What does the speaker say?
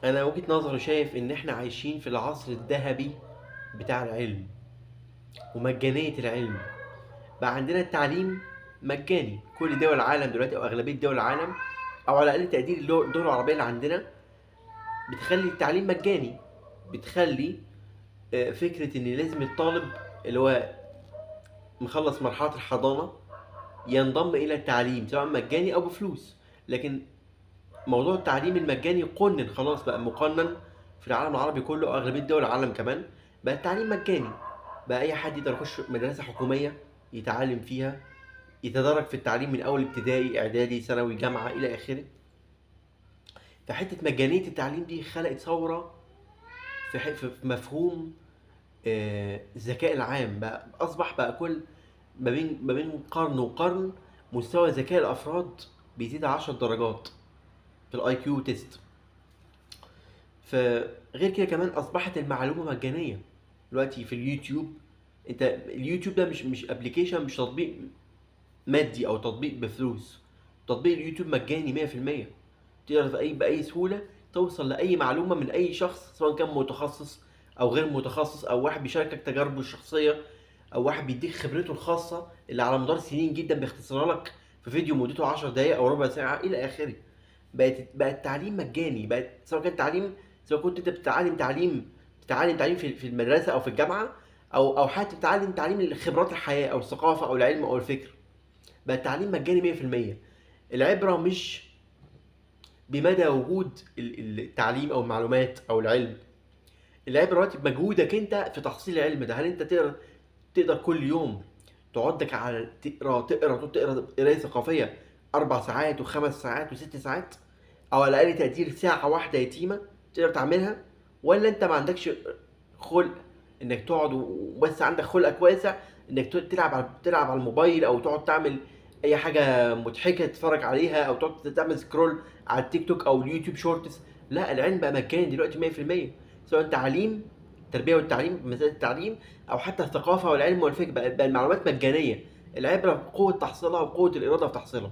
انا وجهة نظري شايف ان احنا عايشين في العصر الذهبي بتاع العلم ومجانية العلم. بقى عندنا التعليم مجاني، كل دول العالم دلوقتي او اغلبية دول العالم، او على الاقل تقدير الدول العربية اللي عندنا بتخلي التعليم مجاني، بتخلي فكرة ان لازم الطالب اللي هو مخلص مرحلة الحضانة ينضم الى التعليم سواء مجاني او بفلوس. لكن موضوع التعليم المجاني قنن، خلاص بقى مقنن في العالم العربي كله واغلبيه دول العالم كمان. بقى التعليم مجاني، بقى اي حد يقدر يخش مدرسه حكومية يتعلم فيها، يتدرج في التعليم من اول ابتدائي اعدادي ثانوي جامعه الى اخره. فحته مجانية التعليم دي خلقت ثورة في مفهوم الذكاء العام. بقى اصبح بقى كل ما بين قرن وقرن مستوى ذكاء الافراد بيزيد 10 درجات في ال IQ test. فغير كده كمان اصبحت المعلومة مجانية دلوقتي في اليوتيوب. انت اليوتيوب ده مش application، مش تطبيق مادي او تطبيق بفلوس، تطبيق اليوتيوب مجاني 100%. تقدر في اي باي سهولة توصل لاي معلومة من اي شخص، سواء كان متخصص او غير متخصص، او واحد بيشاركك تجاربه الشخصيه، او واحد بيديك خبرته الخاصة اللي على مدار سنين جدا بيختصرها لك في فيديو مدته 10 دقائق او ربع ساعة الى اخره. بقى التعليم مجاني، بقت سواء كان تعليم، سواء كنت انت بتتعلم تعليم في المدرسة او في الجامعه، او حتى بتتعلم تعليم خبرات الحياة او الثقافة او العلم او الفكر، بقى التعليم مجاني 100%. العبرة مش بمدى وجود التعليم او المعلومات او العلم، العبرة دلوقتي بمجهودك انت في تحصيل العلم ده. هل انت تقدر كل يوم تقعد لك على تقرا قرايه ثقافية 4 ساعات و5 ساعات و6 ساعات، او على الاقل تقدير ساعة واحدة يتيمة تقدر تعملها؟ ولا انت ما عندكش خلق انك تقعد وبس عندك خلقك واسع انك تلعب على الموبايل، او تقعد تعمل اي حاجة مضحكة تتفرج عليها، او تقعد تعمل scroll على التيك توك او اليوتيوب shorts؟ لا، العلم بقى مجاني دلوقتي 100%، سواء تعليم التربية والتعليم، مسالة التعليم، او حتى الثقافة والعلم والفكر. بقى المعلومات مجانيه، العبرة بقوة تحصيلها وقوه الارادة في تحصيلها.